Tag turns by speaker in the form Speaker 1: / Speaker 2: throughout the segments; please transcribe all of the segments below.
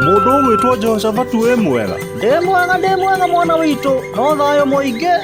Speaker 1: Mũndũ ũgwĩtwo Jehoshafatu wĩ mwega?
Speaker 2: Ndĩ mwega, ndĩ mwega mwana witũ, no thayũ mũingĩ.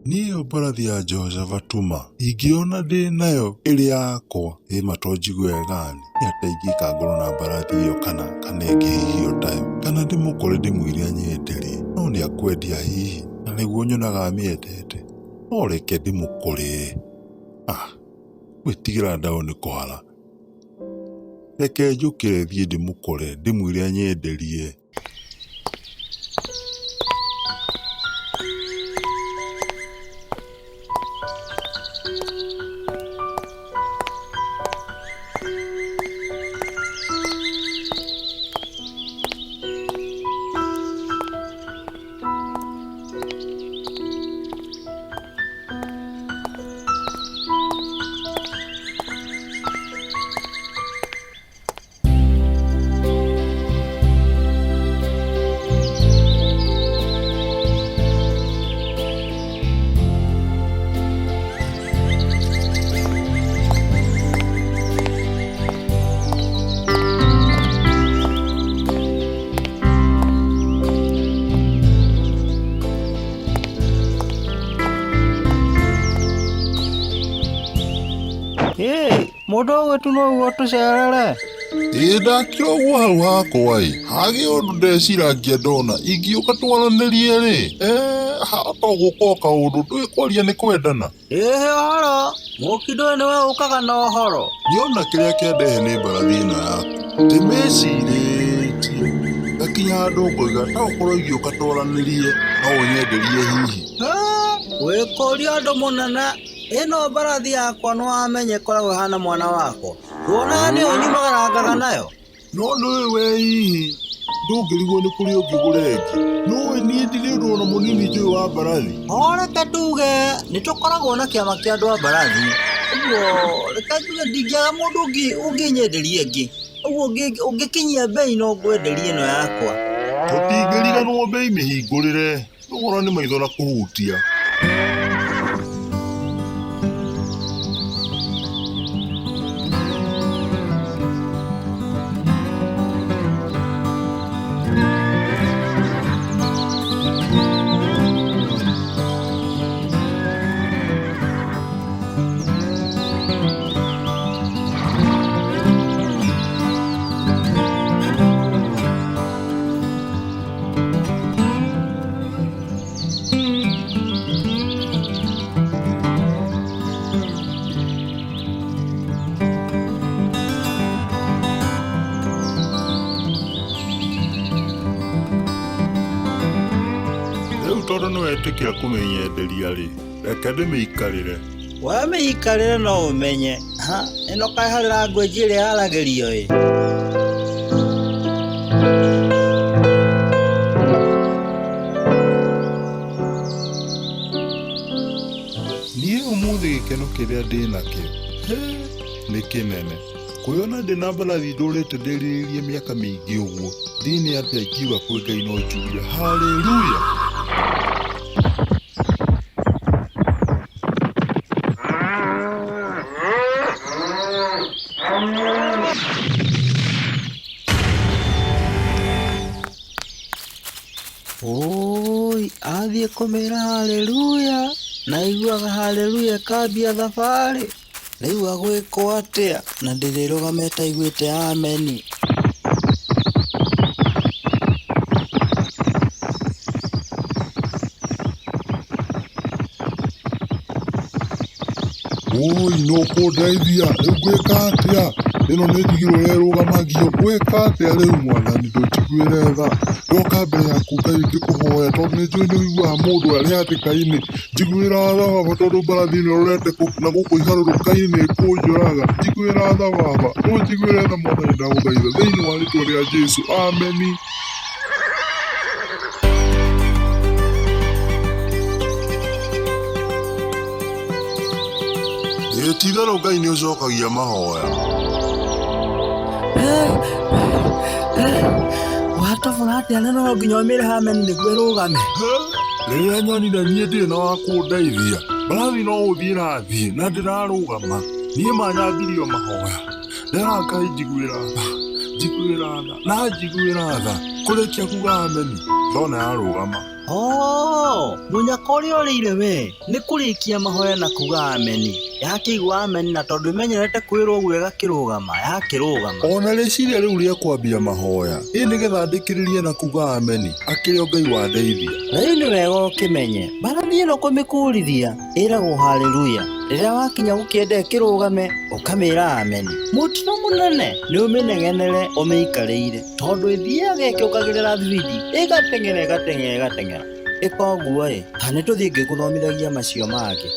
Speaker 3: Niĩ ĩyo mbarathi ya Jehoshafatu ma, ingĩona ndĩ nayo ĩrĩ yakwa, ĩ ma to njigue wega nĩ atĩa ingĩka ngorwo na mbarathi ĩyo kana kana ĩngĩ hihi o tayo, kana ndĩmũkore ndĩmwĩre anyenderie, no nĩ akwendia hihi, na nĩguo nyonaga amĩendete, no reke ndĩmũkore, ah, gwĩtigĩra ndaũ nĩ kũhara, reke njũkĩre thiĩ ndĩmũkore ndĩmwĩre anyenderie.
Speaker 2: Ĩ, mũndũ ũgwĩtu no ũguo tũcerere.
Speaker 3: Ĩ ndakira ũguo hau hakwa ĩ, hagĩ ũndũ ndeciragia ndona ingĩũka twaranĩrie rĩ, hahota gũka o kaũndũ ndũĩ kwaria nĩ kwendana.
Speaker 2: Ĩhĩ ũhoro, mũkindũ ũyũ nĩwe ũkaga na ũhoro.
Speaker 3: Nĩona kĩrĩa kĩandehe nĩ mbarathi ĩno yaku, ndĩmĩcirĩtie ngakinya handũ ngoiga ta ũkorwo ingĩũka twaranĩrie no ũnyenderie hihi.
Speaker 2: Wĩkũria ũndũ mũnene, ĩno mbarathi yakwa nĩwamenya ĩkoragwo ĩhana mwana wakwa. Nduonaga nĩyo nyumagarangaga nayo.
Speaker 3: No nĩũĩ we hihi ndũngĩrigwo nĩ kũrĩ ũngĩgũra ĩngĩ. Nĩũĩ niĩ ndirĩ ũndũ ona mũnini njũĩ wa mbarathi.
Speaker 2: O reke tuge nĩ tũkoragwo na kĩama kĩa andũ a mbarathi. Ũguo reke njuge ndingĩaga mũndũ ũngĩnyenderia ĩngĩ. Ũguo ũngĩkinyia mbei no ngwenderie ĩno yakwa.
Speaker 3: Tũtingĩriganwo mbei mĩhingũrĩre, thogora nĩ maitho na kũhutia. Rĩu tondũ nĩwetĩkĩra kũmĩnyenderia rĩ, reke ndĩmĩikarĩre.
Speaker 2: Wamĩikarĩre no ũmenye. Ha, ĩno kaĩ harĩ language ĩrĩa yaragĩrio ĩ.
Speaker 3: Niĩ ũmũthĩ gĩkeno kĩrĩa ndĩ nakĩo, he, nĩ kĩnene. Kwĩona ndĩ na mbarathi ndũrĩte ndĩrirĩirie mĩaka mĩingĩ ũguo, Niĩ nĩ atĩa ingiuga kwĩ Ngai no njugire haleluya.
Speaker 2: Ũũi, athiĩ kũmĩra haleluya na aiguaga haleluya ĩkambia thabarĩ. Rĩu agwĩkwo atĩa na ndĩrĩrũgama ĩtaiguĩte ameni.
Speaker 3: Ũi nĩ ũkũndeithia rĩu ngwĩka atĩa? Ĩno nĩ ndigirwo ĩrũgamagio ngwĩka atĩa rĩu mwathani ndũnjiguĩre tha. Ndoka mbere yaku Ngai ngĩkũhoya tondũ nĩ njũĩ nĩ ũiguaga mũndũ arĩ hatĩka-inĩ. Njiguĩra tha baba tondũ mbarathi ĩno ĩrorete na gũkũ iharũrũka-inĩ nĩ ĩkũnjũraga. Njiguĩra tha baba, ũnjiguĩre tha mwathani ndagũthaitha thĩinĩ wa rĩtwa rĩa Jesũ. Ameni. Ĩĩ ti itherũ Ngai nĩ ũcokagia mahoya.
Speaker 2: Watobora atĩa na no nginya ũmĩre ameni nĩguo ĩrũgame?
Speaker 3: Rĩrĩa nyonire niĩ ndirĩ na wa kũndeithia, mbarathi no gũthiĩ ĩrathiĩ na ndĩrarũgama. Niĩ ma nyambirie mahoya. Ndera Ngai njiguĩra tha, njiguĩra tha, na njiguĩra tha. Kũrĩkia kuga ameni, ndona yarũgama.
Speaker 2: Oo, mũnyaka ũrĩa ũrĩire we nĩ kũrĩkia mahoya na kuga ameni. Yakĩigua ameni na tondũ ĩmenyerete kwĩrwo ũguo ĩgakĩrũgama, yakĩrũgama.
Speaker 3: Ona rĩciria rĩu rĩa kwambia mahoya, ĩ nĩgetha ndĩkĩrĩrie na kuga ameni, akĩrĩ o Ngai wandeithia.
Speaker 2: Na rĩu nĩ wega ũkĩmenye, mbarathi ĩno kũmĩkũrithia ĩragwo haleluya. Rĩrĩa wakinya gũkĩenda ĩkĩrũgame, ũkamĩra ameni. Mũtino mũnene nĩ ũmĩnengenere ũmĩikarĩire, tondũ ĩthiaga ĩkĩongagĩrĩra thibindi, ĩgateng'era ĩgateng'era ĩgateng'era. Ĩka ũguo ĩ, ta nĩ tũthiĩ ngĩkũthomithagia macio mangĩ.